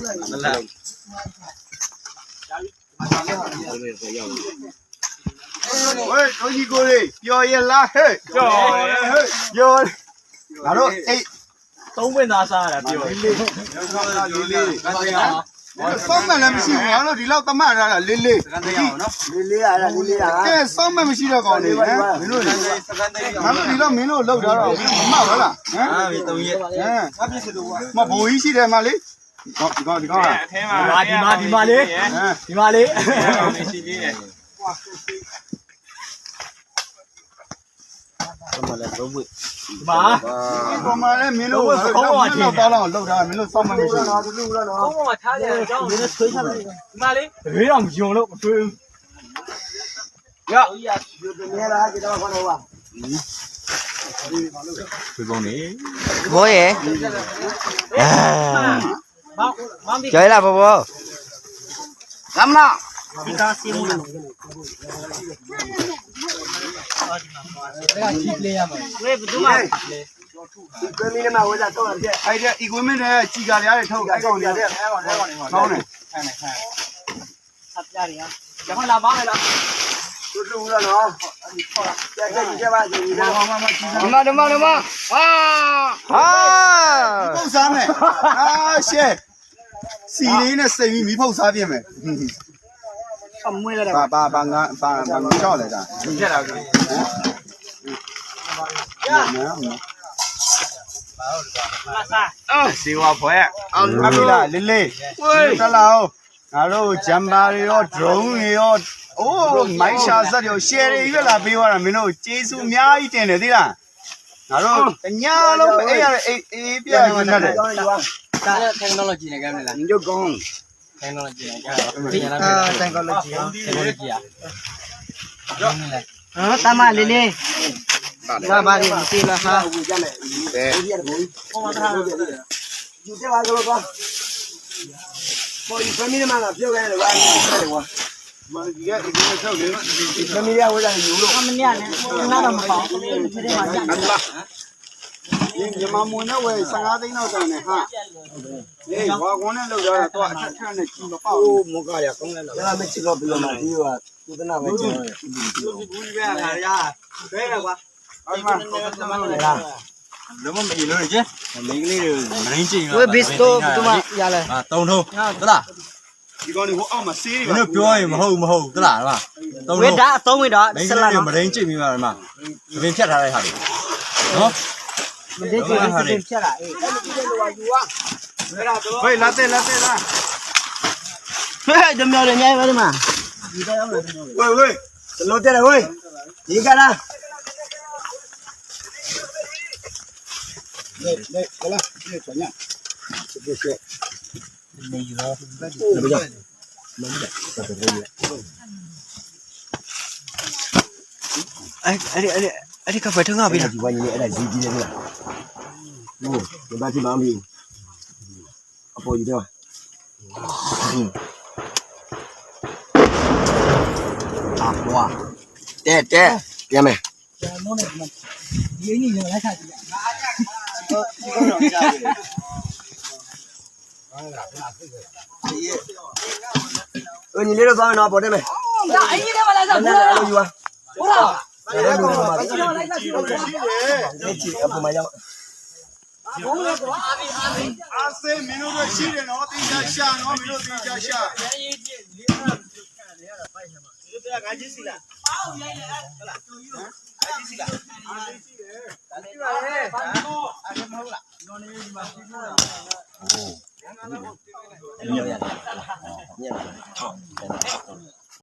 ဝဲ ထိၣ်နံၣ်ကိၢ်လံ ပျီယဲလါဟဲ ယဲ ငါတို့ အိတ် သုံးပွင့်သားစားရတာ ပြော လေးလေး လေးလေး စောင်းမလဲမရှိဘူး ငါတို့ဒီလောက်သမားတာ လေးလေး လေးလေး လေးလေး ကဲ စောင်းမမရှိတော့ကောင်နေ မင်းတို့ ငါတို့ဒီလောက်မင်းတို့လောက်တာတော့ မင်းတို့မမပါလား ဟမ် မဘိုးကြီးရှိတယ်မလေး ဒီကောင် ဒီကောင် ဒီမလေး ဒီမလေး ဒီမလေး ဒီမလေး မင်းတို့ ငါတို့ နောက်သားလောက်အောင်လုပ်တာ မင်းတို့ စောင့်မှမရှိဘူး ဒီမလေး တရွေးတော့မယုံလို့ ဘိုးရယ် ကဲလၢဘိုးဘိုး ကမ္မနာ ဝဲ ဘယ်သူမှ ဒီကွဲမင်းနဲ့မှဝဲလာတော့တယ် အဲ့ဒီ equipment နဲ့ ကြီးကလေးတွေထုတ် အဲ့ကောင်တွေ ထောင်းနေ ဆက်ပြရတယ်။ ကျွန်တော်လာပါမယ်လား။ တူတူလာနော်။ ကြက်ကြက်ကြက်ပါ။ ဒီမှာ ဒီမှာ ဒီမှာ။ အာ။ အာ။ ဖုတ်စားမယ်။ အာ။ ရှဲ။ ဆီလေးနဲ့ စိမ်မီး မီးဖုတ်စားပြင်မယ်။ အမွေးလည်း ဘာ ဘာ ဘာ ငါ ဘာ ဘာ ငါကြောက်လဲတာ။ ပြက်လာပြီ။ အာ။ စေဝါဖွယ်။ အမီးလာ လေးလေး။ ဝေး။ တလာအောင်။ ငါတို့ jammer တွေရော drone တွေရော အိုး မိုင်းရှးစက်တွေရော ရှယ်တွေ ရွက်လာပေးသွားတာ မင်းတို့ ကျေးဇူးအများကြီးတင်တယ် သိလား။ ငါတို့ တညလုံး မအိပ်ရတဲ့ အိပ် အိပ်ပျော်နေတယ်။ Technology နဲ့ ကဲမလဲ။ ညို့ကုန်း Technology နဲ့ ကဲ အာ technology ရော technology อ่ะ ဟမ် တမလေးလေး လာပါလိမ့် မသိလားဟာ ယူခဲ့ပါတော့ကွာ။ ဟို family မှာလာပြောခဲ့တယ်ကွာ။ မင်းကဝဲလာယူလို့ မနေ့ကလည်းနားတော့မကောင်းဘူး။ မြန်မာမွေနဲ့ဝယ် ဆယ့်ငါးသိန်းလောက်တန်တယ်ဟာ။ အေး ဝါကောင်းနဲ့လောက်ရတာတော့ အထက်ထက်နဲ့ကြီးမပေါက်ဘူး။ မကောင်းရကောင်းနဲ့လောက်ရမချစ်တော့ဘယ်လိုမှပြီးပါ သူတနာပဲကျွန်တော်ရဘူးပဲဟာရဘဲကွာ။ အဲ့မှာလုံးဝမအီလို့လေ။ မိန်းကလေးတွေ မရင်းကျင် ဝဲ ဘီစတို ဘယ်သူမှရလဲ အာ သုံးထုံး သလား။ ဒီကောင်တွေ ဟိုအောက်မှာ ဆေးတွေ မင်းတို့ပြောရင် မဟုတ်ဘူး မဟုတ်ဘူး သလား သုံးထုံး ဝဲ ဓာတ်အသုံးဝဲတော့ မိန်းကလေးတွေ မရင်းကျင်မိပါလား မင်း သပင်ဖြတ်ထားတဲ့ဟာတွေ နော် မရင်းကျင် သပင်ဖြတ်တာ အေး ဟေး လာတဲ့ လာတဲ့ လာ ဟေး တစ်မျိုးတွေ အများကြီးပဲ ဒီမှာ ဝေး ဝေး တလို့တဲ့ ဝေး ဒီကလာ အဲ့ဒီ အဲ့ဒီ အဲ့ဒီကပဲထုံးငါပြီလား။ အဲ့ဒါ ဇီးကြီးတယ်လား။ ဟို ဒီဘက်ထိပ်ပေါင်းပြီ။ အပေါ်ကြီးတော့ အပွား တဲ တဲ ပြန်မယ်။ အညီလေးတော့သွားမယ်နော် ပေါ်တက်မယ်။ အညီလေးပါလား ဘုရား။ ဘုရား။ အပေါ်မှာရောက်။ အားစေး မင်းတို့တော့ရှိတယ်နော် သင်္ကြန်ရှာနော် မင်းတို့သင်္ကြန်ရှာ။